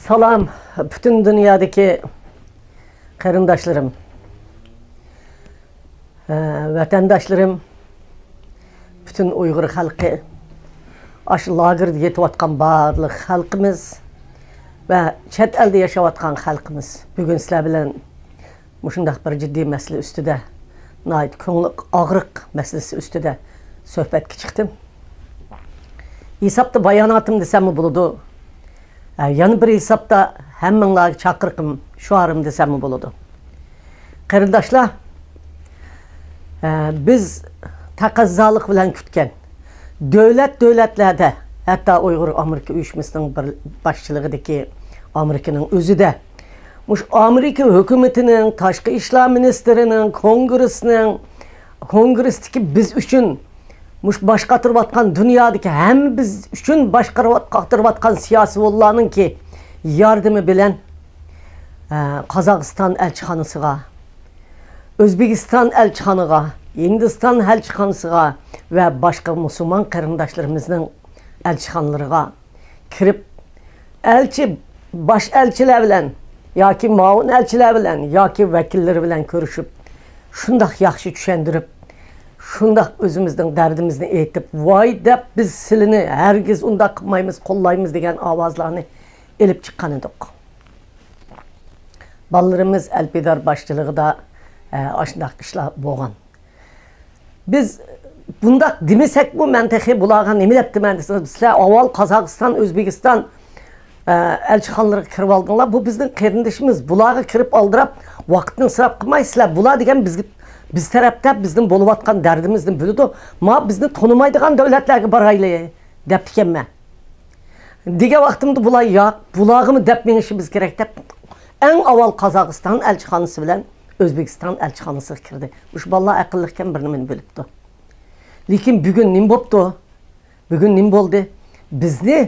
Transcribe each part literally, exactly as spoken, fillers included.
سالام، پۈتۈن دۇنيادىكى قېرىنداشلىرىم، ۋەتەنداشلىرىم، پۈتۈن ئۇيغۇر خەلقى، ئاشۇ لاگېردا يېتىۋاتقان بارلىق خەلقىمىز ۋە چەت ئەلدە ياشاۋاتقان خەلقىمىز، بۈگۈن سىلەر بىلەن مۇشۇنداق بىر جىددىي مەسىلە ئۈستىدە، ناھايىتى كۆڭلى ئاغرىق مەسىلىسى ئۈستىدە سۆھبەتكە چىقتىم. ھېسابتا باياناتىم دېسەممۇ بولىدۇ. ھە، يەنە بىر ھېسابتا ھەممىڭلارغا چاقىرىقىم، شوئارىم دېسەممۇ بولىدۇ. قېرىنداشلار، ھە، بىز تەقەززالىق بىلەن كۈتكەن، دۆلەت دۆلەتلەردە، ھەتتا ئۇيغۇر ئامېرىكا ئۇيۇشمىسىنىڭ بىر باشچىلىقىدىكى ئامېرىكىنىڭ ئۆزىدە، مۇشۇ ئامېرىكا ھۆكۈمىتىنىڭ، تاشقى ئىشلار مىنىستىرىنىڭ، كونگرېسنىڭ، كونگرېستىكى بىز ئۈچۈن مۇشۇ باش قاتۇرۇۋاتقان، دۇنيادىكى ھەممە بىز ئۈچۈن باش قاتۇرۇۋاتقان سىياسىيونلارنىڭكى ياردىمى بىلەن، ئە، قازاقىستان ئەلچىخانىسىغا، ئۆزبېكىستان ئەلچىخانىغا، ھىندىستان ئەلچىخانىسىغا ۋە باشقا مۇسۇلمان قېرىنداشلىرىمىزنىڭ ئەلچىخانىلىرىغا كىرىپ، ئەلچى، باش ئەلچىلەر بىلەن ياكى مۇئاۋىن ئەلچىلەر بىلەن ياكى ۋەكىللىرى بىلەن كۆرۈشۈپ، شۇنداق ياخشى چۈشەندۈرۈپ، شۇنداق ئۆزىمىزنىڭ دەردىمىزنى ئېيتىپ، ۋاي دەپ، بىز سىلىنى ھەرگىز ئۇنداق قىلمايمىز، قوللايمىز دېگەن ئاۋازلارنى ئېلىپ چىققان ئىدۇق. بالىلىرىمىز ئەلپىدار باشچىلىقىدا، ئە، ئاشۇنداق ئىشلار بولغان. بىز بۇنداق دېمىسەكمۇ، مەن تېخى بۇلارغا نېمە دەپتىمەن دېسىڭىز، سىلەر ئاۋۋال قازاقىستان، ئۆزبېكىستان، ئە، ئەلچىخانىلىرىغا كىرىۋالدىڭلار. بۇ بىزنىڭ قېرىندىشىمىز. بۇلارغا كىرىپ ئالدىراپ، ۋاقىتنى ئىسراپ قىلماي، سىلەر بۇلار دېگەن بىزگە، بىز تەرەپتە بىزنىڭ بولۇۋاتقان دەردىمىزنى بىلىدۇ. ما بىزنى تونۇمايدىغان دۆلەتلەرگە بارايلى دەپتىكەنمەن. دېگەن ۋاقتىمدا بۇلار ياق، بۇلارغىمۇ دەپ مېڭىشىمىز كېرەك دەپ، ئەڭ ئاۋۋال قازاقىستان ئەلچىخانىسى بىلەن ئۆزبېكىستان ئەلچىخانىسىغا كىردى. مۇشۇ بالىلار ئەقىللىقكەن، بىر نېمىنى بىلىپتۇ. لېكىن بۈگۈن نېمە بوپتۇ؟ بۈگۈن نېمە بولدى؟ بىزنى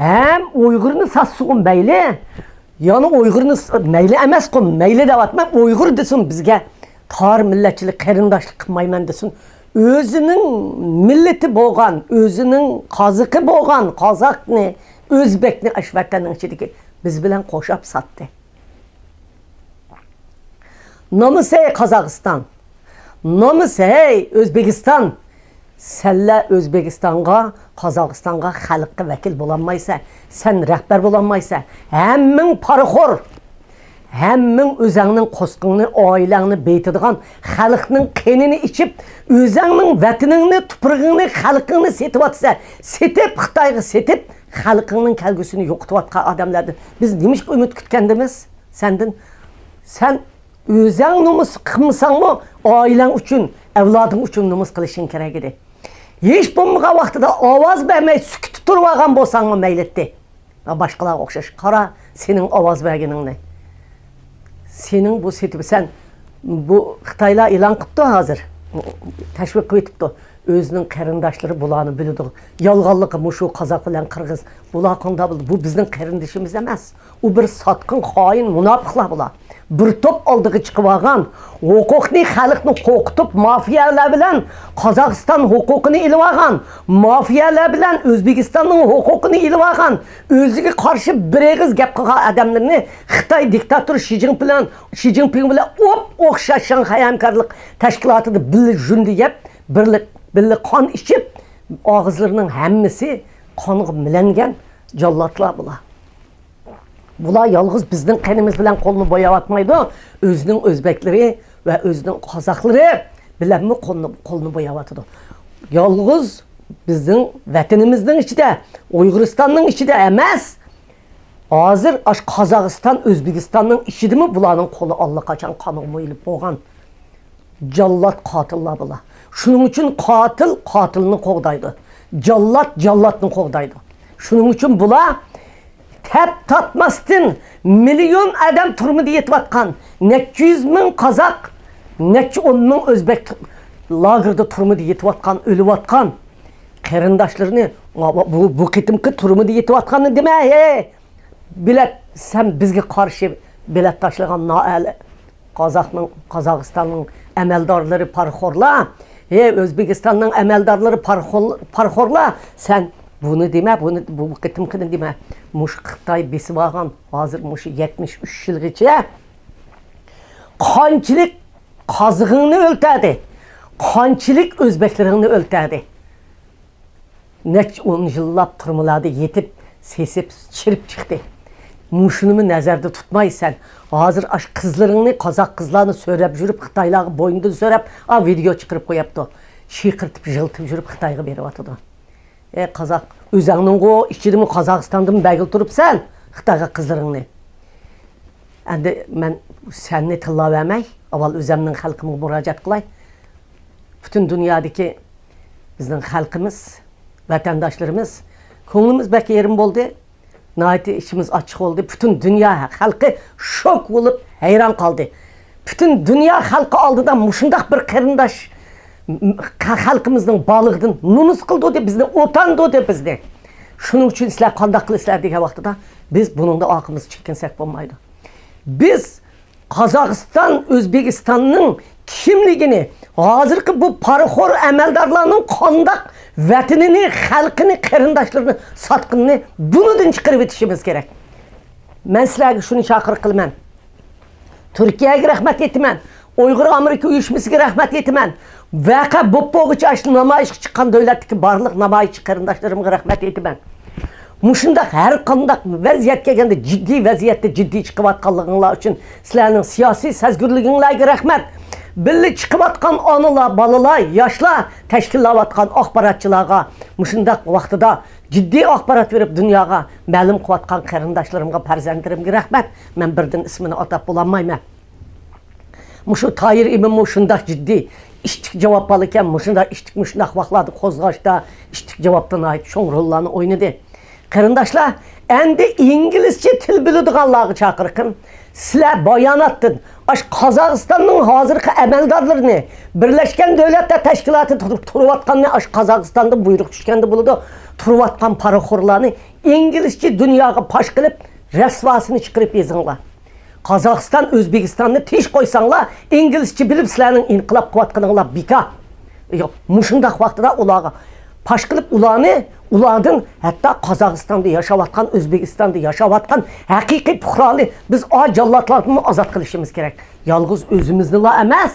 ھەم ئۇيغۇرنى ساتسىغۇ مەيلى، يەنى ئۇيغۇرنى س-، مەيلى ئەمەسقۇ، مەيلى دەۋاتماي، ئۇيغۇر دېسۇن بىزگە. تار مىللەتچىلىك، قېرىنداشلىق قىلمايمەن دېسۇن. ئۆزىنىڭ مىللىتى بولغان، ئۆزىنىڭ قازىقى بولغان قازاقنى، ئۆزبەكنى ئاشۇ ۋەتەننىڭ ئىچىدىكى بىز بىلەن قوشاپ ساتتى. نومۇس ھەي قازاقىستان! نومۇس ھەي ئۆزبېكىستان! سەنلەر ئۆزبېكىستانغا، قازاقىستانغا خەلققە ۋەكىل بولالمايسەن، سەن رەھبەر بولالمايسەن. ھەممىڭ پارىخور! ھەممىڭ ئۆزەڭنىڭ قورسىقىڭنى، ئائىلەڭنى بېيىتىدىغان، خەلقنىڭ قېنىنى ئىچىپ، ئۆزەڭنىڭ ۋەتىنىڭنى، تۇپرىقىڭنى، خەلقىڭنى سېتىۋاتىسەن. سېتىپ، خىتايغا سېتىپ، خەلقىڭنىڭ كەلگۈسىنى يوقىتىۋاتقان ئادەملەردىن بىز نېمىشقا ئۈمىد كۈتكەندىمىز سەندىن؟ سەن ئۆزەڭ نومۇس قىلمىساڭمۇ، ئائىلەڭ ئۈچۈن، ئەۋلادىڭ ئۈچۈن نومۇس قىلىشىڭ كېرەك ئىدى. ھېچ بولمىغان ۋاقتىدا ئاۋاز بەرمەي سۈكۈتتە تۇرۇۋالغان بولساڭمۇ مەيلىتتى. باشقىلارغا ئوخشاش. قارا، سېنىڭ ئاۋاز بەرگىنىڭنى. سېنىڭ بۇ سېتىپ، سەن بۇ خىتايلار ئېلان قىپتۇ ھازىر. تەشۋىق قىلىۋېتىپتۇ. ئۆزىنىڭ قېرىنداشلىرى بۇلارنى بىلىدۇ. يالغانلىقى مۇشۇ قازاق بىلەن قىرغىز. بۇلار قانداق بىلىدۇ؟ بۇ بىزنىڭ قېرىندىشىمىز ئەمەس. ئۇ بىر ساتقىن، خائىن، مۇناپىقلار بۇلار. بىر توپ ئالدىغا چىقىۋالغان، ھوقۇقنى، خەلقنى قورقۇتۇپ، مافىيەلەر بىلەن قازاقىستان ھوقۇقىنى ئېلىۋالغان، مافىيەلەر بىلەن ئۆزبېكىستاننىڭ ھوقۇقىنى ئېلىۋالغان، ئۆزىگە قارشى بىر ئېغىز گەپ قىلغان ئادەملىرىنى خىتاي دىكتاتور شى جىنپىڭ بىلەن، شى جىنپىڭ بىلەن ئوپئوخشاش شاڭخەي ھەمكارلىق تەشكىلاتىدا بىللە ژۇندى يەپ، بىرلە، بىللە قان ئىچىپ، ئاغزىلىرىنىڭ ھەممىسى قانغا مىلەنگەن جاللاتلار بۇلار. بۇلار يالغۇز بىزنىڭ قېنىمىز بىلەن قولىنى بوياۋاتمايدۇ، ئۆزىنىڭ ئۆزبەكلىرى ۋە ئۆزىنىڭ قازاقلىرى بىلەنمۇ قولىنى، قولىنى بوياۋاتىدۇ. يالغۇز بىزنىڭ ۋەتىنىمىزنىڭ ئىچىدە، ئۇيغۇرىستاننىڭ ئىچىدە ئەمەس، ھازىر ئاشۇ قازاقىستان، ئۆزبېكىستاننىڭ ئىچىدىمۇ بۇلارنىڭ قولى ئاللىقاچان قانغا مۆيۈلۈپ بولغان. جاللات قاتىللار بۇلار. شۇنىڭ ئۈچۈن قاتىل قاتىلنى قوغدايدۇ. جاللات جاللاتنى قوغدايدۇ. شۇنىڭ ئۈچۈن بۇلار تەپ تارتماستىن مىليون ئادەم تۈرمىدە يېتىۋاتقان، نەچچە يۈز مىڭ قازاق، نەچچە ئون مىڭ ئۆزبەك تۇ-، لاگېردا تۈرمىدە يېتىۋاتقان، ئۆلۈۋاتقان قېرىنداشلىرىنى، بۇ، بۇ قېتىمقى تۈرمىدە يېتىۋاتقاننى دېمە، ھەي! بېلەت، سەن بىزگە قارشى بېلەت تاشلىغان نائەل-، قازاقنىڭ، قازاقىستاننىڭ ئەمەلدارلىرى پارىخورلار، ھەي، ئۆزبېكىستاننىڭ ئەمەلدارلىرى پارىخور-، پارىخورلار، سەن بۇنى دېمە، بۇنى، بۇ قېتىمقىنى دېمە. مۇشۇ خىتاي بېسىپ ئالغان، ھازىر مۇشۇ يەتمىش ئۈچ يىلغىچە قانچىلىك قازىغىڭنى ئۆلتەردى، قانچىلىك ئۆزبەكلىرىڭنى ئۆلتەردى. نەچچە ئون يىللاپ تۈرمىلەردە يېتىپ، سېسىپ، چىرىپ چىقتى. مۇشۇنىمۇ نەزەردە تۇتماي سەن، ھازىر ئاشۇ قىزلىرىڭنى، قازاق قىزلارنى سۆرەپ يۈرۈپ، خىتايلارغا بوينىدىن سۆرەپ، ئا، ۋىدېئو چىقىرىپ قوياپتۇ. شىقىرتىپ، يىغلىتىپ يۈرۈپ خىتايغا بېرىۋاتىدۇ. ئەي قازاق، ئۆزەڭنىڭغۇ ئىچىدىمۇ قازاقىستاندىمۇ بەرگىلى تۇرۇپسەن خىتايغا قىزلىرىڭنى. ئەمدى مەن سەننى تىللاۋەرمەي، ئاۋۋال ئۆزەمنىڭ خەلقىمگە مۇراجىئەت قىلاي. پۈتۈن دۇنيادىكى بىزنىڭ خەلقىمىز، ۋەتەنداشلىرىمىز، كۆڭلىمىز بەك يېرىم بولدى. ناھايىتى ئىچىمىز ئاچچىق بولدى. پۈتۈن دۇنيا خەلقى شوك بولۇپ، ھەيران قالدى. پۈتۈن دۇنيا خەلقى ئالدىدا مۇشۇنداق بىر قېرىنداش، م-، خەلقىمىزنىڭ بارلىقىدىن نومۇس قىلدى دەپ بىزنى، ئوتاندى دەپ بىزنى. شۇنىڭ ئۈچۈن سىلەر قانداق قىلىسىلەر دېگەن ۋاقتىدا، بىز بۇنىڭدا ئارقىمىزنى چېكىنسەك بولمايدۇ. بىز قازاقىستان، ئۆزبېكىستاننىڭ كىملىكىنى، ھازىرقى بۇ پارىخور ئەمەلدارلارنىڭ قانداق ۋەتىنىنى، خەلقىنى، قېرىنداشلىرىنى ساتقىنىنى بۇنىڭدىن چىقىرىۋېتىشىمىز كېرەك. مەن سىلەرگە شۇنى چاقىرىق قىلىمەن. تۈركىيەگە رەھمەت ئېيتىمەن. ئۇيغۇر ئامېرىكا ئۇيۇشمىسىغا رەھمەت ئېيتىمەن. ۋەقە بولۇپ بولغۇچە ئاشۇ نامايىشقا چىققان دۆلەتتىكى بارلىق نامايىشچى قېرىنداشلىرىمغا رەھمەت ئېيتىمەن. مۇشۇنداق ھەر قانداق ۋەزىيەت كەلگەندە جىددىي ۋەزىيەتتە جىددىي چىقىۋاتقانلىقىڭلار ئۈچۈن سىلەرنىڭ سىياسىي سەزگۈرلۈكۈڭلارغا رەھمەت. بىللە چىقىۋاتقان ئانىلار، بالىلار، ياشلار، تەشكىللەۋاتقان ئاخباراتچىلارغا، مۇشۇنداق ۋاقتىدا جىددىي ئاخبارات بېرىپ دۇنياغا مەلۇم قىلىۋاتقان قېرىنداشلىرىمغا، پەرزەنتلىرىمگە رەھمەت. مەن بىردىن ئىسمىنى ئاتاپ بولالمايمەن. مۇشۇ تاھىر ئىمىنمۇ شۇنداق جىددىي، ئىتتىك جاۋاب بار ئىكەن، مۇشۇنداق ئىتتىك، مۇشۇنداق ۋاقىتلاردا قوزغاشتا ئىتتىك جاۋابتا ناھايىتى چوڭ روللارنى ئوينىدى. قېرىنداشلار، ئەمدى ئىنگلىزچە تىل بىلىدىغانلارغا چاقىرىقىم، سىلەر باياناتتىن، ئاشۇ قازاقىستاننىڭ ھازىرقى ئەمەلدارلىرىنى، بىرلەشكەن دۆلەتلەر تەشكىلاتى تۇرۇپ، تۇرۇۋاتقاننى، ئاشۇ قازاقىستاندىن بۇيرۇق چۈشكەندە بولىدۇ، تۇرۇۋاتقان پارىخورلارنى ئىنگلىزچە دۇنياغا پاش قىلىپ، رەسۋاسىنى چىقىرىپ يېزىڭلار. قازاقىستان، ئۆزبېكىستاننى تىنچ قويساڭلار، ئىنگلىزچە بىلىپ سىلەرنىڭ ئىنقىلاب قىلىۋاتقىنىڭلار بىكار. ياق، مۇشۇنداق ۋاقتىدا ئۇلارغا پاش قىلىپ، ئۇلارنى، ئۇلاردىن ھەتتا قازاقىستاندا ياشاۋاتقان، ئۆزبېكىستاندا ياشاۋاتقان ھەقىقىي پۇقرالارنى بىز ئا جاللاتلاردىنمۇ ئازاد قىلىشىمىز كېرەك. يالغۇز ئۆزىمىزنىلا ئەمەس،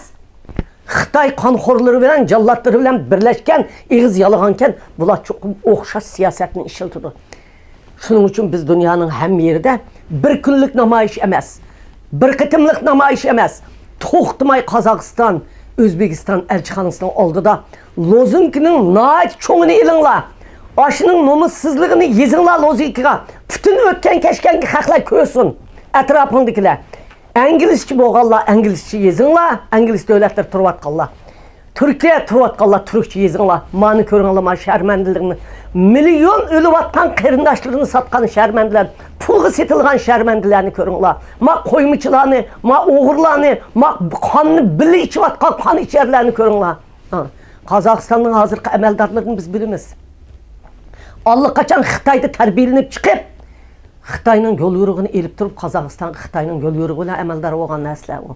خىتاي قانخورلىرى بىلەن، جاللاتلىرى بىلەن بىرلەشكەن، ئېغىز يالىغانكەن، بۇلار چوقۇم ئوخشاش سىياسەتنى ئىشلىتىدۇ. شۇنىڭ ئۈچۈن بىز دۇنيانىڭ ھەممە يېرىدە بىر كۈنلۈك نامايىش ئەمەس، بىر قېتىملىق نامايىش ئەمەس، توختىماي قازاقىستان، ئۆزبېكىستان ئەلچىخانىسىنىڭ ئالدىدا لوزۇنكىنىڭ ناھايىتى چوڭىنى ئېلىڭلار. ئاشۇنىڭ نومۇسسىزلىقىنى يېزىڭلار لوزۇنكىغا. پۈتۈن ئۆتكەن كەچكەنگە خەقلەر كۆرسۇن، ئەتراپىڭدىكىلەر. ئىنگلىزچە بولغانلار ئىنگلىزچە يېزىڭلار، ئىنگلىز دۆلەتلىرى تۇرۇۋاتقانلار. تۈركىيە تۇرۇۋاتقانلار تۈركچە يېزىڭلار. مانا كۆرۈڭلار، مانا شەرمەندىلىكنى. مىليون ئۆلۈۋاتقان قېرىنداشلىرىنى ساتقان شەرمەندىلەر، پۇلغا سېتىلغان شەرمەندىلەرنى كۆرۈڭلار. ما قويمىچىلارنى، ما ئوغرىلارنى، ما قاننى بىللە ئىچىۋاتقان قان ئىچەرلەرنى كۆرۈڭلار. ھا، قازاقىستاننىڭ ھازىرقى ئەمەلدارلىرىنى بىز بىلىمىز. ئاللىقاچان خىتايدا تەربىيەلىنىپ چىقىپ، خىتاينىڭ يول يورۇقىنى ئېلىپ تۇرۇپ، قازاقىستانغا خىتاينىڭ يول يورۇقى بىلەن ئەمەلدار بولغان نەرسىلەر ئۇ.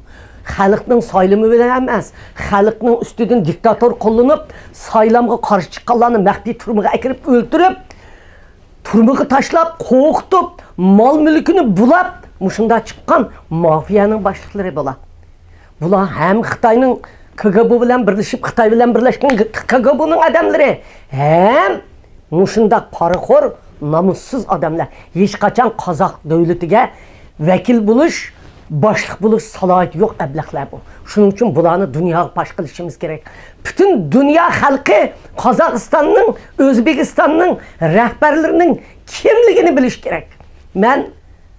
خەلقنىڭ سايلىمى بىلەن ئەمەس، خەلقنىڭ ئۈستىدىن دىكتاتور قوللىنىپ، سايلامغا قارشى چىققانلارنى مەخپىي تۈرمىگە ئەكىرىپ ئۆلتۈرۈپ، تۈرمىگە تاشلاپ، قورقۇتۇپ، مال-مۈلكىنى بۇلاپ، مۇشۇنداق چىققان مافىيانىڭ باشلىقلىرى بۇلار. بۇلار ھەم خىتاينىڭ ك گ ب بىلەن بىرلىشىپ، خىتاي بىلەن بىرلەشكەن ك گ ب نىڭ ئادەملىرى، ھەم مۇشۇنداق پارىخور، نامۇسسىز ئادەملەر. ھېچقاچان قازاق دۆلىتىگە ۋەكىل بولۇش، باشلىق بولۇش سالاھىيىتى يوق ئەبلەخلەر بۇ. شۇنىڭ ئۈچۈن بۇلارنى دۇنياغا پاش قىلىشىمىز كېرەك. پۈتۈن دۇنيا خەلقى قازاقىستاننىڭ، ئۆزبېكىستاننىڭ رەھبەرلىرىنىڭ كىملىكىنى بىلىشى كېرەك. مەن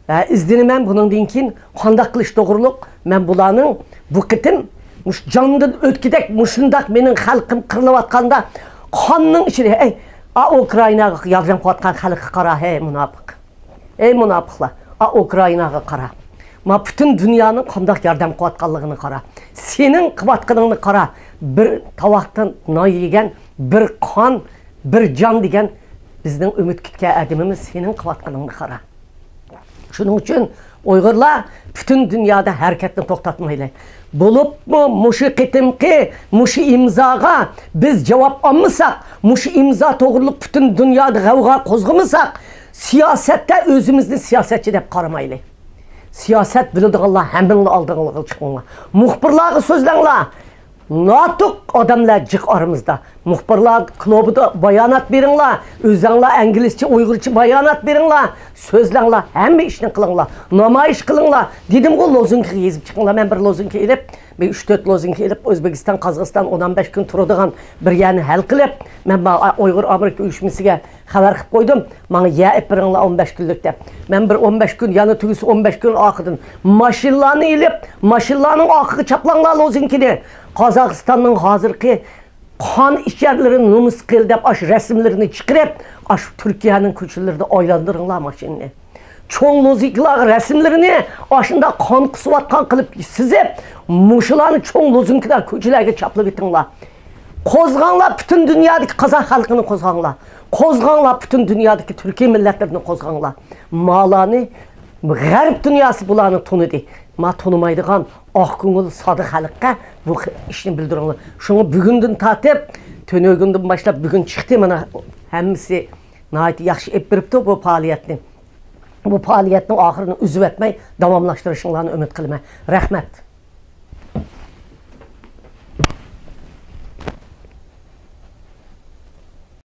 ھە، ئىزدىنىمەن بۇنىڭدىن كېيىن قانداق قىلىش توغرۇلۇق. مەن بۇلارنىڭ بۇ قېتىم مۇشۇ جاندىن ئۆتكۈدەك مۇشۇنداق مېنىڭ خەلقىم قىرىلىۋاتقاندا قاننىڭ ئىچىدە، ئەي، ئا، ئۇكرائىناغا ياردەم قىلىۋاتقان خەلققە قارا، ھەي، مۇناپىق. ئەي، مۇناپىقلار، ئا، ئۇكرائىناغا قارا. ما پۈتۈن دۇنيانىڭ قانداق ياردەم قىلىۋاتقانلىقىنى قارا. سېنىڭ قىلىۋاتقىنىڭنى قارا. بىر تاۋاقتىن نان يېگەن، بىر قان، بىر جان دېگەن بىزنىڭ ئۈمىد كۈتكەن ئادىمىمىز سېنىڭ قىلىۋاتقىنىڭنى قارا. شۇنىڭ ئۈچۈن ئۇيغۇرلار پۈتۈن دۇنيادا ھەرىكەتنى توختاتمايلى. بولۇپمۇ مۇشۇ قېتىمقى مۇشۇ ئىمزاغا بىز جاۋاب ئالمىساق، مۇشۇ ئىمزا توغرۇلۇق پۈتۈن دۇنيادا غەۋغا قوزغىمىساق، سىياسەتتە ئۆزىمىزنى سىياسەتچى دەپ قارىمايلى. سىياسەت بىلىدىغانلار ھەممىڭلار ئالدىڭلارغا چىقىڭلار. مۇخبىرلارغا سۆزلەڭلار. ناتۇق ئادەملەر جىق ئارىمىزدا. مۇخبىرلار كۇلۇبىدا بايانات بېرىڭلار. ئۆزەڭلار ئىنگلىزچە، ئۇيغۇرچە بايانات بېرىڭلار. سۆزلەڭلار، ھەممە ئىشنى قىلىڭلار. نامايىش قىلىڭلار. دېدىمغۇ، لوزۇنكىغا يېزىپ چىقىڭلار. مەن بىر لوزۇنكا ئېلىپ، بىر ئۈچ تۆت لوزۇنكا ئېلىپ، ئۆزبېكىستان، قازاقىستان ئون ئون بەش كۈن تۇرىدىغان بىر يەرنى ھەل قىلىپ، مەن ما-، ئۇيغۇر ئامېرىكا ئۇيۇشمىسىگە خەۋەر قىلىپ قويدۇم، ماڭا يەر ئېلىپ بېرىڭلار ئون بەش كۈنلۈك دەپ. مەن بىر ئون بەش كۈن، يەنە تۈگىسە ئون بەش كۈن ئارقىدىن ماشىنىلارنى ئېلىپ، ماشىنىلارنىڭ ئارقىغا چاپلاڭلار لوزۇنكىنى. قازاقىستاننىڭ ھازىرقى قان ئىچەرلىرى نومۇس قىل دەپ ئاشۇ رەسىملىرىنى چىقىرىپ، ئاشۇ تۈركىيەنىڭ كوچىلىرىدا ئايلاندۇرۇڭلار ماشىنىنى. چوڭ لوزۇنكىلارغا رەسىملىرىنى ئاشۇنداق قان قۇسۇۋاتقان قىلىپ سىزىپ، مۇشۇلارنى چوڭ لوزۇنكىلار كوچىلارغا چاپلىۋېتىڭلار. قوزغاڭلار، پۈتۈن دۇنيادىكى قازاق خەلقىنى قوزغاڭلار. قوزغاڭلار، پۈتۈن دۇنيادىكى تۈركىي مىللەتلىرىنى قوزغاڭلار. مالارنى غەرب دۇنياسى بۇلارنى تونۇدى. ما تونۇمايدىغان ئاق كۆڭۈل سادا خەلققە بۇ خىل ئىشنى بىلدۈرۈڭلار. شۇڭا بۈگۈندىن تارتىپ، تۈنۈگۈندىن باشلاپ بۈگۈن چىقتى، مانا ھەممىسى ناھايىتى ياخشى ئېلىپ بېرىپتۇ بۇ پائالىيەتنى. بۇ پائالىيەتنىڭ ئاخىرىنى ئۈزۈۋەتمەي داۋاملاشتۇرۇشۇڭلارنى ئۈمىد قىلىمەن. رەھمەت.